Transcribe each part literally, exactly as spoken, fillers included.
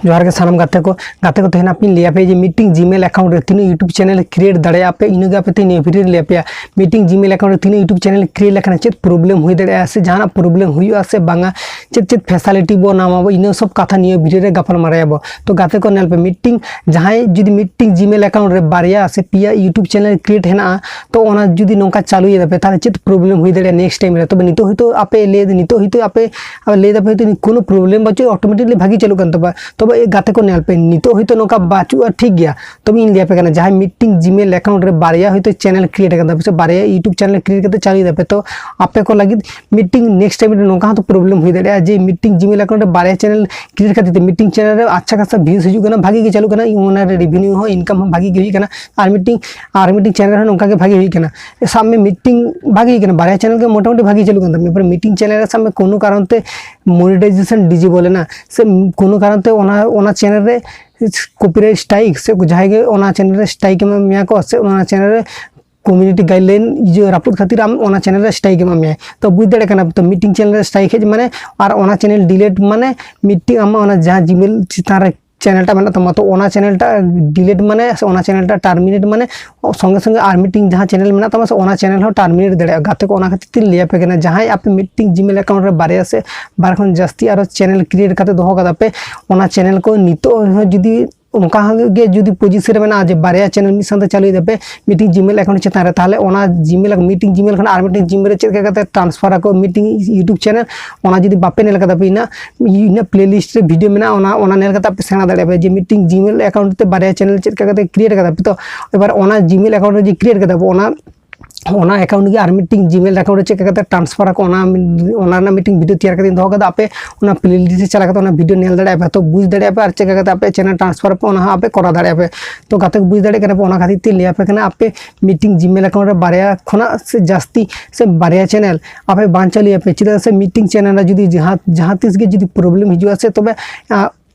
ᱡᱚᱦᱟᱨ ᱜᱮ ᱥᱟᱱᱟᱢ ᱜᱟᱛᱮ ᱠᱚ᱾ ᱜᱟᱛᱮ ᱠᱚ, ᱛᱮᱦᱮᱧ ᱟᱯᱮᱧ ᱞᱟᱹᱭ ᱟᱯᱮᱭᱟ ᱡᱮ ᱢᱤᱫᱴᱤᱝ Gmail account ᱨᱮ ᱛᱤᱱᱟᱹᱜ YouTube channel create ᱫᱟᱲᱮᱭᱟᱜᱼᱟ ᱯᱮ, ᱤᱱᱟᱹᱜᱮ ᱟᱯᱮ ᱛᱮᱦᱮᱧ ᱱᱤᱭᱟᱹ video ᱨᱮ ᱞᱟᱹᱭ ᱟᱯᱮᱭᱟ᱾ ᱢᱤᱫᱴᱤᱝ Gmail account ᱨᱮ ᱛᱤᱱᱟᱹᱜ YouTube channel create ᱞᱮᱠᱷᱟᱱ ᱪᱮᱫ problem ᱦᱩᱭ ᱫᱟᱲᱮᱭᱟᱜᱼᱟ ᱥᱮ ᱡᱟᱦᱟᱱᱟᱜ problem ᱦᱩᱭᱩᱜᱼᱟ ᱥᱮ ᱵᱟᱝᱟ, ᱪᱮᱫ ᱪᱮᱫ facility ᱵᱚ ᱧᱟᱢᱟ ᱵᱚ, ᱤᱱᱟᱹ ᱥᱚᱵ ᱠᱟᱛᱷᱟ ᱱᱤᱭᱟᱹ video ᱨᱮ ᱜᱟᱯᱟᱞ ᱢᱟᱨᱟᱣ ᱟᱵᱚ᱾ ᱛᱚ ᱜᱟᱛᱮ ᱠᱚ, ᱧᱮᱞ ᱯᱮ, ᱢᱤᱫᱴᱤᱝ ᱡᱟᱦᱟᱸᱭ ᱡᱩᱫᱤ ᱢᱤᱫᱴᱤᱝ Gmail account ᱨᱮ ᱵᱟᱨᱭᱟ ᱥᱮ ᱯᱮᱭᱟ YouTube channel create ᱦᱮᱱᱟᱜᱼᱟ, ᱛᱚ ᱚᱱᱟ ᱡᱩᱫᱤ ᱱᱚᱝᱠᱟ ᱪᱟᱹᱞᱩᱭ ᱫᱟᱯᱮ, ᱛᱟᱦᱚᱞᱮ ᱪᱮᱫ problem ᱦᱩᱭ ᱫᱟᱲᱮᱭᱟᱜᱼᱟ next time ᱨᱮ? ᱛᱚᱵᱮ ᱱᱤᱛᱚᱜ ᱦᱚᱭᱛᱳ ᱟᱯᱮ ᱞᱟᱹᱭ, ᱱᱤᱛᱚᱜ ᱦᱚᱭᱛᱳ ᱟᱯᱮ ᱟᱨ ᱞᱟᱹᱭ ᱫᱟᱯᱮ ᱦᱚᱭᱛᱳ ᱠᱳᱱᱳ problem ᱵᱟᱹᱪᱩᱜ, automatically ᱵᱷᱟᱜᱤ ᱪᱟᱹᱞᱩᱜ ᱠᱟᱱ ᱛᱟᱯᱮ᱾ ᱛᱚᱵᱮ ᱮ ᱜᱟᱛᱮ ᱠᱚ, ᱧᱮᱞ ᱯᱮ, ᱱᱤᱛᱚᱜ ᱦᱚᱭᱛᱳ ᱱᱚᱝᱠᱟ ᱵᱟᱹᱪᱩᱜᱼᱟ, ᱴᱷᱤᱠ ᱜᱮᱭᱟ᱾ ᱛᱚᱵᱮ ᱤᱧ ᱞᱟᱹᱭ ᱟᱯᱮ ᱠᱟᱱᱟ, ᱡᱟᱦᱟᱸᱭ ᱢᱤᱫᱴᱤᱝ Gmail account ᱨᱮ ᱵᱟᱨᱭᱟ ᱦᱚᱭᱛᱳ channel create ᱟᱠᱟᱱ ᱛᱟᱯᱮ ᱥᱮ ᱵᱟᱨᱭᱟ YouTube channel create ᱠᱟᱛᱮ ᱪᱟᱹᱞᱩᱭ ᱫᱟᱯᱮ, ᱛᱚ ᱟᱯᱮ ᱠᱚ ᱞᱟᱹᱜᱤᱫ ᱢᱤᱫᱴᱤᱝ next time ᱨᱮ ᱱᱚᱝᱠᱟ ᱦᱚᱸᱛᱚ problem ᱦᱩᱭ ᱫᱟᱲᱮᱭᱟᱜᱼᱟ ᱡᱮ ᱢᱤᱫᱴᱤᱝ Gmail account ᱨᱮ ᱵᱟᱨᱭᱟ channel create ᱠᱷᱟᱹᱛᱤᱨ ᱛᱮ ᱢᱤᱫᱴᱤᱝ channel ᱨᱮ ᱟᱪᱪᱷᱟ ᱠᱷᱟᱥᱟ views ᱦᱤᱡᱩᱜ ᱠᱟᱱᱟ, ᱵᱷᱟᱜᱤ ᱜᱮ ᱪᱟᱹᱞᱩᱜ ᱠᱟᱱᱟ, ᱚᱱᱟ ᱨᱮ revenue ᱦᱚᱸ, income ᱦᱚᱸ ᱵᱷᱟᱜᱤ ᱜᱮ ᱦᱩᱭᱩᱜ ᱠᱟᱱᱟ, ᱟᱨ ᱢᱤᱫᱴᱤᱝ, ᱟᱨ ᱢᱤᱫᱴᱤᱝ channel ᱨᱮᱦᱚᱸ ᱱᱚᱝᱠᱟ ᱜᱮ ᱵᱷᱟᱜᱤ ᱦᱩᱭᱩᱜ ᱠᱟᱱᱟ᱾ ᱥᱟᱵ ᱢᱮ ᱢᱤᱫᱴᱤᱝ ᱵᱷᱟᱜᱤ ᱦᱩᱭᱩᱜ ᱠᱟᱱᱟ, ᱵᱟᱨᱭᱟ channel ᱜᱮ ᱢᱚᱴᱟᱢᱩᱴᱤ ᱵᱷᱟᱜᱤ ᱪᱟᱹᱞᱩᱜ ᱠᱟᱱ ᱛᱟᱢᱟ, ᱮᱵᱟᱨ ᱢᱤᱫᱴᱤᱝ channel ᱨᱮ ᱥᱟᱵ ᱢᱮ ᱠᱳᱱᱳ ᱠᱟᱨᱚᱱ ᱛᱮ monetization disable ᱮᱱᱟ ᱥᱮ ᱠᱳᱱᱳ ᱠᱟᱨᱚᱱ ᱛᱮ ᱚᱱᱟ, ᱚᱱᱟ channel ᱨᱮ copyright strike ᱥᱮ ᱡᱟᱦᱟᱸᱭ ᱜᱮ ᱚᱱᱟ channel ᱨᱮ strike ᱮᱢᱟ ᱢᱮᱭᱟ ᱠᱚ ᱥᱮ ᱚᱱᱟ channel ᱨᱮ community guideline ᱤᱭᱟᱹ ᱨᱟᱹᱯᱩᱫ ᱠᱷᱟᱹᱛᱤᱨ ᱟᱢ ᱚᱱᱟ channel ᱨᱮ strike ᱮᱢᱟ ᱢᱮᱭᱟ᱾ ᱛᱚ ᱵᱩᱡᱽ ᱫᱟᱲᱮᱭᱟᱜ ᱠᱟᱱᱟ ᱯᱮ, ᱛᱚ ᱢᱤᱫᱴᱤᱝ channel ᱨᱮ strike ᱦᱮᱡ ᱢᱟᱱᱮ ᱟᱨ ᱚᱱᱟ channel delete ᱢᱟᱱᱮ ᱢᱤᱫᱴᱤᱝ ᱟᱢᱟᱜ ᱚᱱᱟ ᱡᱟᱦᱟᱸ Gmail ᱪᱮᱛᱟᱱ ᱨᱮ channel ᱴᱟᱜ ᱢᱮᱱᱟᱜ ᱛᱟᱢᱟ, ᱛᱚ ᱚᱱᱟ channel ᱴᱟᱜ delete ᱢᱟᱱᱮ ᱥᱮ ᱚᱱᱟ channel ᱴᱟᱜ terminate ᱢᱟᱱᱮ ᱥᱚᱸᱜᱮ ᱥᱚᱸᱜᱮ ᱟᱨ ᱢᱤᱫᱴᱤᱝ ᱡᱟᱦᱟᱸ channel ᱢᱮᱱᱟᱜ ᱛᱟᱢᱟ ᱥᱮ ᱚᱱᱟ channel ᱦᱚᱸ terminate ᱫᱟᱲᱮᱭᱟᱜᱼᱟ᱾ ᱜᱟᱛᱮ ᱠᱚ, ᱚᱱᱟ ᱠᱷᱟᱹᱛᱤᱨ ᱛᱤᱧ ᱞᱟᱹᱭ ᱟᱯᱮ ᱠᱟᱱᱟ, ᱡᱟᱦᱟᱸᱭ ᱟᱯᱮ ᱢᱤᱫᱴᱤᱝ Gmail account ᱨᱮ ᱵᱟᱨᱭᱟ ᱥᱮ ᱵᱟᱨ ᱠᱷᱚᱱ ᱡᱟᱹᱥᱛᱤ ᱟᱨᱚ channel create ᱠᱟᱛᱮ ᱫᱚᱦᱚ ᱠᱟᱫᱟ ᱯᱮ, ᱚᱱᱟ channel ᱠᱚ ᱱᱤᱛᱚᱜ ᱦᱚᱸ ᱡᱩᱫᱤ ᱚᱱᱠᱟ ᱜᱮ ᱡᱩᱫᱤ position ᱨᱮ ᱢᱮᱱᱟᱜᱼᱟ ᱡᱮ ᱵᱟᱨᱭᱟ channel ᱢᱤᱫ ᱥᱟᱶᱛᱮ ᱪᱟᱹᱞᱩᱭ ᱫᱟᱯᱮ ᱢᱤᱫᱴᱤᱝ Gmail account ᱪᱮᱛᱟᱱ ᱨᱮ, ᱛᱟᱦᱚᱞᱮ ᱚᱱᱟ Gmail, ᱢᱤᱫᱴᱤᱝ Gmail ᱠᱷᱚᱱ ᱟᱨ ᱢᱤᱫᱴᱤᱝ Gmail ᱨᱮ ᱪᱮᱫ ᱞᱮᱠᱟ ᱠᱟᱛᱮ transfer ᱟᱠᱚ ᱢᱤᱫᱴᱤᱝ YouTube channel, ᱚᱱᱟ ᱡᱩᱫᱤ ᱵᱟᱯᱮ ᱧᱮᱞ ᱠᱟᱫᱟ ᱯᱮ, ᱤᱧᱟᱹᱜ, ᱤᱧᱟᱹᱜ playlist ᱨᱮ video ᱢᱮᱱᱟᱜᱼᱟ, ᱚᱱᱟ, ᱚᱱᱟ ᱧᱮᱞ ᱠᱟᱛᱮ ᱟᱯᱮ ᱥᱮᱬᱟ ᱫᱟᱲᱮᱭᱟᱜᱼᱟ ᱯᱮ ᱡᱮ ᱢᱤᱫᱴᱤᱝ Gmail account ᱛᱮ ᱵᱟᱨᱭᱟ channel ᱪᱮᱫ ᱞᱮᱠᱟ ᱠᱟᱛᱮ create ᱠᱟᱫᱟ ᱯᱮ᱾ ᱛᱚ ᱮᱵᱟᱨ ᱚᱱᱟ Gmail account ᱨᱮ ᱡᱮ create ᱠᱟᱫᱟ ᱯᱮ, ᱚᱱᱟ ᱚᱱᱟ account ᱜᱮ ᱟᱨ ᱢᱤᱫᱴᱤᱝ Gmail account ᱨᱮ ᱪᱮᱫ ᱞᱮᱠᱟ ᱠᱟᱛᱮ transfer ᱟᱠᱚ, ᱚᱱᱟ, ᱚᱱᱟ ᱨᱮᱱᱟᱜ ᱢᱤᱫᱴᱤᱝ video ᱛᱮᱭᱟᱨ ᱠᱟᱛᱮᱧ ᱫᱚᱦᱚ ᱠᱟᱫᱟ᱾ ᱟᱯᱮ ᱚᱱᱟ playlist ᱨᱮ ᱪᱟᱞᱟᱣ ᱠᱟᱛᱮ ᱚᱱᱟ video ᱧᱮᱞ ᱫᱟᱲᱮᱭᱟᱜᱼᱟ ᱯᱮ, ᱛᱚ ᱵᱩᱡᱽ ᱫᱟᱲᱮᱭᱟᱜᱼᱟ ᱯᱮ ᱟᱨ ᱪᱮᱫ ᱞᱮᱠᱟ ᱠᱟᱛᱮ ᱟᱯᱮ channel transfer ᱟᱯᱮ, ᱚᱱᱟ ᱦᱚᱸ ᱟᱯᱮ ᱠᱚᱨᱟᱣ ᱫᱟᱲᱮᱭᱟᱜᱼᱟ ᱯᱮ᱾ ᱛᱚ ᱜᱟᱛᱮ ᱠᱚ, ᱵᱩᱡᱽ ᱫᱟᱲᱮᱭᱟᱜ ᱠᱟᱱᱟ ᱯᱮ, ᱚᱱᱟ ᱠᱷᱟᱹᱛᱤᱨ ᱛᱮᱧ ᱞᱟᱹᱭ ᱟᱯᱮ ᱠᱟᱱᱟ, ᱟᱯᱮ ᱢᱤᱫᱴᱤᱝ Gmail account ᱨᱮ ᱵᱟᱨᱭᱟ ᱠᱷᱚᱱᱟᱜ ᱥᱮ ᱡᱟᱹᱥᱛᱤ ᱥᱮ ᱵᱟᱨᱭᱟ channel ᱟᱯᱮ ᱵᱟᱝ ᱪᱟᱹᱞᱩᱭᱟᱯᱮ, ᱪᱮᱫᱟᱜ ᱥᱮ ᱢᱤᱫᱴᱤᱝ channel ᱨᱮ ᱡᱩᱫᱤ ᱡᱟᱦᱟᱸ, ᱡᱟᱦᱟᱸ ᱛᱤᱥ ᱜᱮ ᱡᱩᱫᱤ problem ᱦᱤᱡᱩᱜᱼᱟ ᱥᱮ, ᱛᱚᱵᱮ ᱟᱸ,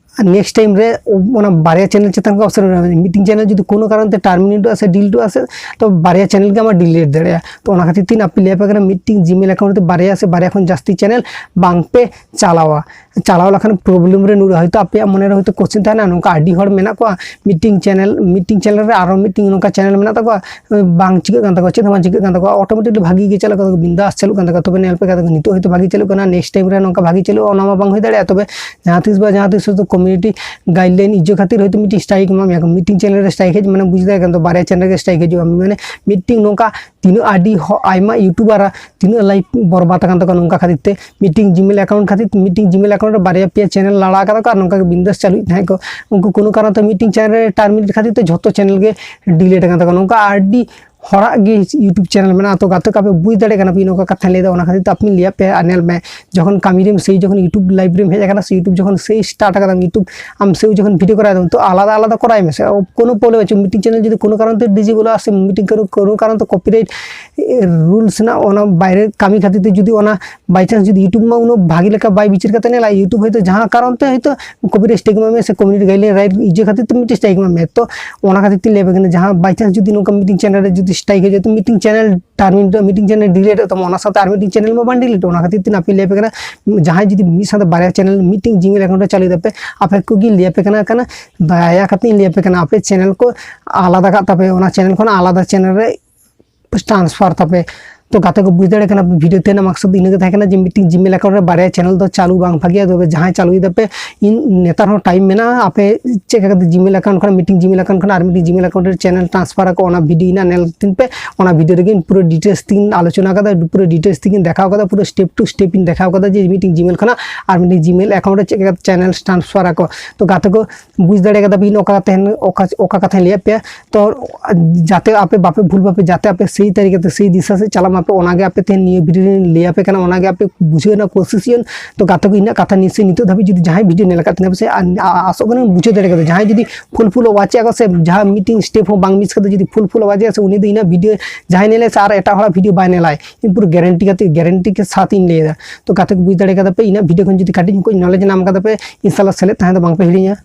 next time ᱨᱮ ᱚᱱᱟ ᱵᱟᱨᱭᱟ channel ᱪᱮᱛᱟᱱ ᱠᱚ option ᱢᱮᱱᱟᱜᱼᱟ᱾ ᱢᱤᱫᱴᱤᱝ channel ᱡᱩᱫᱤ ᱠᱳᱱᱳ ᱠᱟᱨᱚᱱ ᱛᱮ terminateᱚᱜᱼᱟ ᱥᱮ deleteᱚᱜᱼᱟ ᱥᱮ, ᱛᱚ ᱵᱟᱨᱭᱟ channel ᱜᱮ ᱟᱢᱟᱜ delete ᱫᱟᱲᱮᱭᱟᱜᱼᱟ᱾ ᱛᱚ ᱚᱱᱟ ᱠᱷᱟᱹᱛᱤᱨ ᱛᱮ ᱟᱯᱮ ᱞᱟᱹᱭ ᱟᱯᱮ ᱠᱟᱱᱟ, ᱢᱤᱫᱴᱤᱝ Gmail account ᱨᱮ ᱵᱟᱨᱭᱟ ᱥᱮ ᱵᱟᱨᱭᱟ ᱠᱷᱚᱱ ᱡᱟᱹᱥᱛᱤ channel ᱵᱟᱝ ᱯᱮ ᱪᱟᱞᱟᱣᱟ᱾ ᱪᱟᱞᱟᱣ ᱞᱮᱠᱷᱟᱱ ᱯᱨᱚᱵᱞᱮᱢ ᱨᱮ ᱧᱩᱨᱩᱜᱼᱟ᱾ ᱦᱚᱭᱛᱳ ᱟᱯᱮᱭᱟᱜ ᱢᱚᱱᱮ ᱨᱮ ᱦᱚᱭᱛᱳ ᱠᱚᱥᱪᱮᱱ ᱛᱟᱦᱮᱱᱟ, ᱱᱚᱝᱠᱟ ᱟᱹᱰᱤ ᱦᱚᱲ ᱢᱮᱱᱟᱜ ᱠᱚᱣᱟ ᱢᱤᱫᱴᱤᱝ ᱪᱮᱱᱮᱞ, ᱢᱤᱫᱴᱤᱝ ᱪᱮᱱᱮᱞ ᱨᱮ ᱟᱨᱚ ᱢᱤᱫᱴᱤᱝ ᱱᱚᱝᱠᱟ ᱪᱮᱱᱮᱞ ᱢᱮᱱᱟᱜ ᱛᱟᱠᱚᱣᱟ, ᱵᱟᱝ ᱪᱤᱠᱟᱹᱜ ᱠᱟᱱ ᱛᱟᱠᱚᱣᱟ, ᱪᱮᱫ ᱦᱚᱸ ᱵᱟᱝ ᱪᱤᱠᱟᱹᱜ ᱠᱟᱱ ᱛᱟᱠᱚᱣᱟ, ᱚᱴᱳᱢᱮᱴᱤᱠᱞᱤ ᱵᱷᱟᱜᱤ ᱜᱮ ᱪᱟᱞᱟᱜ ᱠᱟᱱᱟ, ᱵᱤᱱᱫᱟᱥ ᱪᱟᱞᱩᱜ ᱠᱟᱱ ᱛᱟᱠᱚᱣᱟ᱾ ᱛᱚᱵᱮ ᱧᱮᱞ ᱯᱮ ᱠᱷᱟᱱ ᱱᱤᱛᱚᱜ ᱦᱚᱭᱛᱳ ᱵᱷᱟᱜᱤ ᱪᱟᱞᱩᱜ ᱠᱟᱱᱟ, ᱱᱮᱠᱥᱴ ᱴᱟᱭᱤᱢ ᱨᱮ ᱱᱚᱝᱠᱟ ᱵᱷᱟᱜᱤ ᱪᱟᱞᱩᱜᱼᱟ, ᱚᱱᱟ ᱢᱟ ᱵᱟᱝ ᱦᱩᱭ ᱫᱟᱲᱮᱭᱟᱜᱼᱟ᱾ ᱛᱚᱵᱮ ᱡᱟᱦᱟᱸ ᱛᱤᱥ ᱵᱟ ᱡᱟᱦᱟᱸ ᱛᱤᱥ ᱦᱚᱭᱛᱳ ᱠᱚᱢᱤᱭᱩᱱᱤᱴᱤ ᱜᱟᱭᱤᱰᱞᱟᱭᱤᱱ ᱤᱭᱟᱹ ᱠᱷᱟᱹᱛᱤᱨ ᱦᱚᱭᱛᱳ ᱢᱤᱫᱴᱤᱝ ᱥᱴᱨᱟᱭᱤᱠ ᱮᱢᱟᱜ ᱢᱮᱭᱟ ᱠᱚ, ᱢᱤᱫᱴᱤᱝ ᱪᱮᱱᱮᱞ ᱨᱮ ᱥᱴᱨᱟᱭᱤᱠ ᱦᱮᱡ, ᱢᱟᱱᱮ ᱵᱩᱡᱽ ᱫᱟᱲᱮᱭᱟᱜ ᱠᱟᱱ ᱛᱚ, ᱵᱟᱨᱭᱟ ᱪᱮᱱᱮᱞ ᱨᱮ ᱥᱴᱨᱟᱭᱤᱠ ᱦᱤᱡᱩᱜᱼᱟ, ᱢᱟᱱᱮ ᱢᱤᱫᱴᱤᱝ ᱱᱚᱝᱠᱟ ᱛᱤᱱᱟᱹᱜ ᱟᱹᱰᱤ ᱦᱚ-, ᱟᱭᱢᱟ ᱤᱭᱩᱴᱩᱵᱟᱨᱟᱜ ᱛᱤᱱᱟᱹᱜ ᱞᱟᱭᱤᱯᱷ ᱵᱚᱨᱵᱟᱫ ᱟᱠᱟᱱ ᱛᱟᱠᱚᱣᱟ ᱱᱚᱝᱠᱟ ᱠᱷᱟᱹᱛᱤᱨ ᱛᱮ, ᱢᱤᱫᱴᱤᱝ ᱡᱤᱢᱮᱞ ᱮᱠᱟᱣᱩᱱᱴ ᱠᱷᱟᱹᱛᱤᱨ, ᱢᱤᱫᱴᱤᱝ ᱡᱤᱢᱮᱞ ᱮᱠᱟᱣᱩᱱᱴ ᱨᱮ ᱵᱟᱨᱭᱟ ᱯᱮᱭᱟ ᱪᱮᱱᱮᱞ ᱞᱟᱲᱟ ᱟᱠᱟᱫᱟ ᱠᱚ ᱟᱨ ᱱᱚᱝᱠᱟ ᱜᱮ ᱵᱤᱱᱫᱟᱥ ᱪᱟᱹᱞᱩᱭᱮᱫ ᱛᱟᱦᱮᱸᱫ ᱠᱚ᱾ ᱩᱱᱠᱩ ᱠᱳᱱᱳ ᱠᱟᱨᱚᱱ ᱛᱮ ᱢᱤᱫᱴᱤᱝ ᱪᱮᱱᱮᱞ ᱨᱮ ᱴᱟᱨᱢᱤᱱᱮᱴ ᱠᱷᱟᱹᱛᱤᱨ ᱛᱮ ᱡᱷᱚᱛᱚ ᱪᱮᱱᱮᱞ ᱜᱮ ᱰᱤᱞᱤᱴ ᱟᱠᱟᱱ ᱛᱟᱠᱚᱣᱟ᱾ ᱱᱚᱝᱠᱟ ᱟᱹᱰᱤ ᱦᱚᱲᱟᱜ ᱜᱮ ᱤᱭᱩᱴᱩᱵᱽ ᱪᱮᱱᱮᱞ ᱢᱮᱱᱟᱜᱼᱟ᱾ ᱛᱚ ᱜᱟᱛᱮ ᱠᱚ ᱟᱯᱮ ᱵᱩᱡᱽ ᱫᱟᱲᱮᱭᱟᱜ ᱠᱟᱱᱟ ᱯᱮ ᱤᱧ ᱚᱠᱟ ᱠᱟᱛᱷᱟᱧ ᱞᱟᱹᱭᱫᱟ, ᱚᱱᱟ ᱠᱷᱟᱹᱛᱤᱨ ᱛᱮ ᱟᱯᱮᱧ ᱞᱟᱹᱭᱟᱫ ᱯᱮᱭᱟ᱾ ᱟᱨ ᱧᱮᱞ ᱢᱮ, ᱡᱚᱠᱷᱚᱱ ᱠᱟᱹᱢᱤ ᱨᱮᱢ ᱥᱮᱭ, ᱡᱚᱠᱷᱚᱱ ᱤᱭᱩᱴᱩᱵᱽ ᱞᱟᱭᱤᱵᱷ ᱨᱮᱢ ᱦᱮᱡ ᱟᱠᱟᱱᱟ ᱥᱮ ᱤᱭᱩᱴᱩᱵᱽ ᱡᱚᱠᱷᱚᱱ ᱥᱮᱭ ᱥᱴᱟᱨᱴ ᱟᱠᱟᱫᱟᱢ, ᱤᱭᱩᱴᱩᱵᱽ ᱟᱢ ᱥᱮᱭ ᱡᱚᱠᱷᱚᱱ ᱵᱷᱤᱰᱤᱭᱳ ᱠᱚᱨᱟᱣ ᱫᱟᱢ, ᱛᱚ ᱟᱞᱟᱫᱟ ᱟᱞᱟᱫᱟ ᱠᱚᱨᱟᱣ ᱢᱮ ᱥᱮ, ᱠᱳᱱᱳ ᱯᱨᱚᱵᱞᱮᱢ ᱵᱟᱹᱪᱩᱜ᱾ ᱢᱤᱫᱴᱤᱝ ᱪᱮᱱᱮᱞ ᱡᱩᱫᱤ ᱠᱳᱱᱳ ᱠᱟᱨᱚᱱ ᱛᱮ ᱰᱤᱡᱮᱵᱚᱞᱚᱜᱼᱟ ᱥᱮ ᱢᱤᱫᱴᱤᱝ ᱠᱳᱱᱳ, ᱠᱳᱱᱳ ᱠᱟᱨᱚᱱ ᱛᱮ ᱠᱚᱯᱤᱨᱟᱭᱤᱴ ᱨᱩᱞᱥ ᱨᱮᱱᱟᱜ ᱚᱱᱟ ᱵᱟᱭᱨᱮ ᱠᱟᱹᱢᱤ ᱠᱷᱟᱹᱛᱤᱨ ᱛᱮ ᱡᱩᱫᱤ ᱚᱱᱟ ᱵᱟᱭ ᱪᱟᱱᱥ ᱡᱩᱫᱤ ᱤᱭᱩᱴᱩᱵᱽ ᱢᱟ ᱩᱱᱟᱹᱜ ᱵᱷᱟᱜᱤ ᱞᱮᱠᱟ ᱵᱟᱭ ᱵᱤᱪᱟᱹᱨ ᱠᱟᱛᱮ ᱧᱮᱞᱟ, ᱤᱭᱩᱴᱩᱵᱽ ᱦᱚᱭᱛᱳ ᱡᱟᱦᱟᱸ ᱠᱟᱨᱚᱱ ᱛᱮ ᱦᱚᱭᱛᱳ ᱠᱚᱯᱤᱨᱟᱭᱤᱴ ᱥᱴᱨᱟᱭᱤᱠ ᱮᱢᱟᱜ ᱢᱮ ᱥᱮ ᱠᱚᱢᱤᱭᱩᱱᱤᱴᱤ ᱜᱟᱭᱤᱰᱞᱟᱭᱤᱱ ᱨᱟᱭᱤᱴ ᱤᱭᱟᱹ ᱠᱷᱟᱹᱛᱤᱨ ᱛᱮ ᱢᱤᱫᱴᱤᱝ ᱥᱴᱨᱟᱭᱤᱠ ᱮᱢᱟᱜ ᱢᱮ᱾ ᱛᱚ ᱚᱱᱟ ᱠᱷᱟᱹᱛᱤᱨ ᱛᱮ ᱞᱟᱹᱭ ᱟᱯᱮ ᱠᱟᱱᱟ, ᱡᱟᱦᱟᱸ ᱵᱟᱭ ᱪᱟᱱᱥ ᱡᱩᱫᱤ ᱱᱚᱝᱠᱟ ᱢᱤᱫᱴᱤᱝ ᱪᱮᱱᱮᱞ ᱨᱮ ᱡᱩᱫᱤ ᱥᱴᱨᱟᱭᱤᱠ ᱦᱤᱡᱩᱜᱼᱟ, ᱛᱚ ᱢᱤᱫᱴᱤᱝ ᱪᱮᱱᱮᱞ ᱴᱟᱨᱢᱤᱱᱮᱴ, ᱢᱤᱫᱴᱤᱝ ᱪᱮᱱᱮᱞ ᱰᱤᱞᱤᱴ ᱛᱟᱢᱟ, ᱚᱱᱟ ᱥᱟᱶᱛᱮ ᱟᱨ ᱢᱤᱫᱴᱤᱝ ᱪᱮᱱᱮᱞ ᱢᱟ ᱵᱟᱝ ᱰᱤᱞᱤᱴ᱾ ᱚᱱᱟ ᱠᱷᱟᱹᱛᱤᱨ ᱛᱮ ᱟᱯᱮ ᱞᱟᱹᱭ ᱟᱯᱮ ᱠᱟᱱᱟ, ᱡᱟᱦᱟᱸᱭ ᱡᱩᱫᱤ ᱢᱤᱫ ᱥᱟᱶᱛᱮ ᱵᱟᱨᱭᱟ ᱪᱮᱱᱮᱞ ᱢᱤᱫᱴᱤᱝ ᱡᱤᱢᱮᱞ ᱮᱠᱟᱣᱩᱱᱴ ᱨᱮ ᱪᱟᱹᱞᱩᱭ ᱫᱟᱯᱮ, ᱟᱯᱮ ᱠᱚᱜᱮ ᱞᱟᱹᱭ ᱟᱯᱮ ᱠᱟᱱᱟ, ᱠᱟᱱᱟ ᱫᱟᱭᱟ ᱠᱟᱛᱮ ᱞᱟᱹᱭ ᱟᱯᱮ ᱠᱟᱱᱟ, ᱟᱯᱮ ᱪᱮᱱᱮᱞ ᱠᱚ ᱟᱞᱟᱫᱟ ᱠᱟᱜ ᱛᱟᱯᱮ, ᱚᱱᱟ ᱪᱮᱱᱮᱞ ᱠᱷᱚᱱ ᱟᱞᱟᱫᱟ ᱪᱮᱱᱮᱞ ᱨᱮ ᱴᱨᱟᱱᱥᱯᱷᱟᱨ ᱛᱟᱯᱮ᱾ ᱛᱚ ᱜᱟᱛᱮ ᱠᱚ ᱵᱩᱡᱽ ᱫᱟᱲᱮᱭᱟᱜ ᱠᱟᱱᱟ, ᱵᱷᱤᱰᱤᱭᱳ ᱛᱮᱱᱟᱜ ᱢᱟᱠᱥᱚᱫ ᱤᱱᱟᱹ ᱜᱮ ᱛᱟᱦᱮᱸ ᱠᱟᱱᱟ ᱡᱮ ᱢᱤᱫᱴᱤᱝ ᱡᱤᱢᱮᱞ ᱮᱠᱟᱣᱩᱱᱴ ᱨᱮ ᱵᱟᱨᱭᱟ ᱪᱮᱱᱮᱞ ᱫᱚ ᱪᱟᱹᱞᱩ ᱵᱟᱝ ᱵᱷᱟᱜᱮᱭᱟ᱾ ᱛᱚᱵᱮ ᱡᱟᱦᱟᱸᱭ ᱪᱟᱹᱞᱩᱭ ᱫᱟᱯᱮ, ᱤᱧ ᱱᱮᱛᱟᱨ ᱦᱚᱸ ᱴᱟᱭᱤᱢ ᱢᱮᱱᱟᱜᱼᱟ, ᱟᱯᱮ ᱪᱮᱫ ᱞᱮᱠᱟ ᱠᱟᱛᱮ ᱡᱤᱢᱮᱞ ᱮᱠᱟᱣᱩᱱᱴ ᱠᱷᱚᱱ ᱢᱤᱫᱴᱤᱝ ᱡᱤᱢᱮᱞ ᱮᱠᱟᱣᱩᱱᱴ ᱠᱷᱚᱱ ᱟᱨ ᱢᱤᱫᱴᱤᱝ ᱡᱤᱢᱮᱞ ᱮᱠᱟᱣᱩᱱᱴ ᱨᱮ ᱪᱮᱱᱮᱞ ᱴᱨᱟᱱᱥᱯᱷᱟᱨ ᱟᱠᱚ, ᱚᱱᱟ ᱵᱷᱤᱰᱤᱭᱳ ᱤᱧ ᱱᱮᱞ ᱛᱤᱧ ᱯᱮ, ᱚᱱᱟ ᱵᱷᱤᱰᱤᱭᱳ ᱨᱮᱜᱮ ᱤᱧ ᱯᱩᱨᱟᱹ ᱰᱤᱴᱮᱞᱥ ᱛᱤᱧ ᱟᱞᱳᱪᱚᱱᱟ ᱠᱟᱫᱟ, ᱯᱩᱨᱟᱹ ᱰᱤᱴᱮᱞᱥ ᱛᱤᱧ ᱫᱮᱠᱷᱟᱣ ᱠᱟᱫᱟ, ᱯᱩᱨᱟᱹ ᱥᱴᱮᱯ ᱴᱩ ᱥᱴᱮᱯ ᱤᱧ ᱫᱮᱠᱷᱟᱣ ᱠᱟᱫᱟ ᱡᱮ ᱢᱤᱫᱴᱤᱝ ᱡᱤᱢᱮᱞ ᱠᱷᱚᱱᱟᱜ ᱟᱨ ᱢᱤᱫᱴᱤᱝ ᱡᱤᱢᱮᱞ ᱮᱠᱟᱣᱩᱱᱴ ᱨᱮ ᱪᱮᱫ ᱞᱮᱠᱟ ᱪᱮᱱᱮᱞ ᱴᱨᱟᱱᱥᱯᱷᱟᱨ ᱟᱠᱚ᱾ ᱛᱚ ᱜᱟᱛᱮ ᱠᱚ ᱵᱩᱡᱽ ᱫᱟᱲᱮ ᱠᱟᱫᱟ ᱵᱤᱱ ᱚᱠᱟ ᱠᱟᱛᱷᱟ, ᱚᱠᱟ, ᱚᱠᱟ ᱠᱟᱛᱷᱟᱧ ᱞᱟᱹᱭᱟᱫ ᱯᱮᱭᱟ᱾ ᱛᱚ ᱡᱟᱛᱮ ᱟᱯᱮ ᱵᱟᱯᱮ ᱵᱷᱩᱞ ᱵᱟᱯᱮ, ᱡᱟᱛᱮ ᱟᱯᱮ ᱥᱮᱭ ᱛᱟᱹᱨᱤᱠᱟ ᱛᱮ ᱥᱮᱭ ᱫᱤᱥᱟ ᱥᱮᱫ ᱪᱟᱞᱟᱜ ᱢᱟᱯᱮ, ᱚᱱᱟᱜᱮ ᱟᱯᱮ ᱛᱮᱦᱮᱧ ᱱᱤᱭᱟᱹ ᱵᱷᱤᱰᱤᱭᱳ ᱨᱮᱧ ᱞᱟᱹᱭ ᱟᱯᱮ ᱠᱟᱱᱟ, ᱚᱱᱟᱜᱮ ᱟᱯᱮ ᱵᱩᱡᱷᱟᱹᱣ ᱨᱮᱱᱟᱜ ᱠᱳᱥᱤᱥ ᱦᱩᱭᱩᱜᱼᱟ᱾ ᱛᱚ ᱜᱟᱛᱮ ᱠᱚ, ᱤᱧᱟᱹᱜ ᱠᱟᱛᱷᱟ ᱱᱤᱥᱪᱚᱭ ᱱᱤᱛᱚᱜ ᱫᱷᱟᱹᱵᱤᱡ ᱡᱩᱫᱤ ᱡᱟᱦᱟᱸᱭ ᱵᱷᱤᱰᱤᱭᱳ ᱧᱮᱞ ᱟᱠᱟᱫ ᱛᱤᱧᱟ ᱯᱮ ᱥᱮ, ᱟᱨ ᱟ-, ᱟᱥᱚᱜ ᱠᱟᱹᱱᱟᱹᱧ ᱵᱩᱡᱷᱟᱹᱣ ᱫᱟᱲᱮ ᱠᱟᱫᱟ, ᱡᱟᱦᱟᱸᱭ ᱡᱩᱫᱤ ᱯᱷᱩᱞ ᱯᱷᱩᱞ ᱣᱟᱪ ᱮᱫ ᱠᱚ ᱥᱮ ᱡᱟᱦᱟᱸ ᱢᱤᱫᱴᱤᱝ ᱥᱴᱮᱯ ᱦᱚᱸ ᱵᱟᱝ ᱢᱤᱥ ᱠᱟᱛᱮ ᱡᱩᱫᱤ ᱯᱷᱩᱞ ᱯᱷᱩᱞ ᱣᱟᱪ ᱮᱫ ᱥᱮ, ᱩᱱᱤ ᱫᱚ ᱤᱧᱟᱹᱜ ᱵᱷᱤᱰᱤᱭᱳ ᱡᱟᱦᱟᱸᱭ ᱧᱮᱞᱟᱭ ᱥᱮ ᱟᱨ ᱮᱴᱟᱜ ᱦᱚᱲᱟᱜ ᱵᱷᱤᱰᱤᱭᱳ ᱵᱟᱭ ᱧᱮᱞᱟᱭ, ᱤᱧ ᱯᱩᱨᱟᱹ ᱜᱮᱨᱮᱱᱴᱤ ᱠᱟᱛᱮ, ᱜᱮᱨᱮᱱᱴᱤ ᱠᱮ ᱥᱟᱛ ᱤᱧ ᱞᱟᱹᱭ ᱮᱫᱟ᱾ ᱛᱚ ᱜᱟᱛᱮ ᱠᱚ ᱵᱩᱡᱽ ᱫᱟᱲᱮ ᱠᱟᱫᱟ ᱯᱮ, ᱤᱧᱟᱹᱜ ᱵᱷᱤᱰᱤᱭᱳ ᱠᱷᱚᱱ ᱡᱩᱫᱤ ᱠᱟᱹᱴᱤᱡ ᱦᱚᱸ ᱠᱚ ᱱᱚᱞᱮᱡᱽ ᱧᱟᱢ ᱠᱟᱫᱟ ᱯᱮ, ᱤᱱᱥᱟᱞᱞᱟᱦ ᱥᱮᱞᱮᱫ ᱛᱟᱦᱮᱸ ᱫᱚ ᱵᱟᱝ ᱯᱮ ᱦᱤᱲᱤᱧᱟ᱾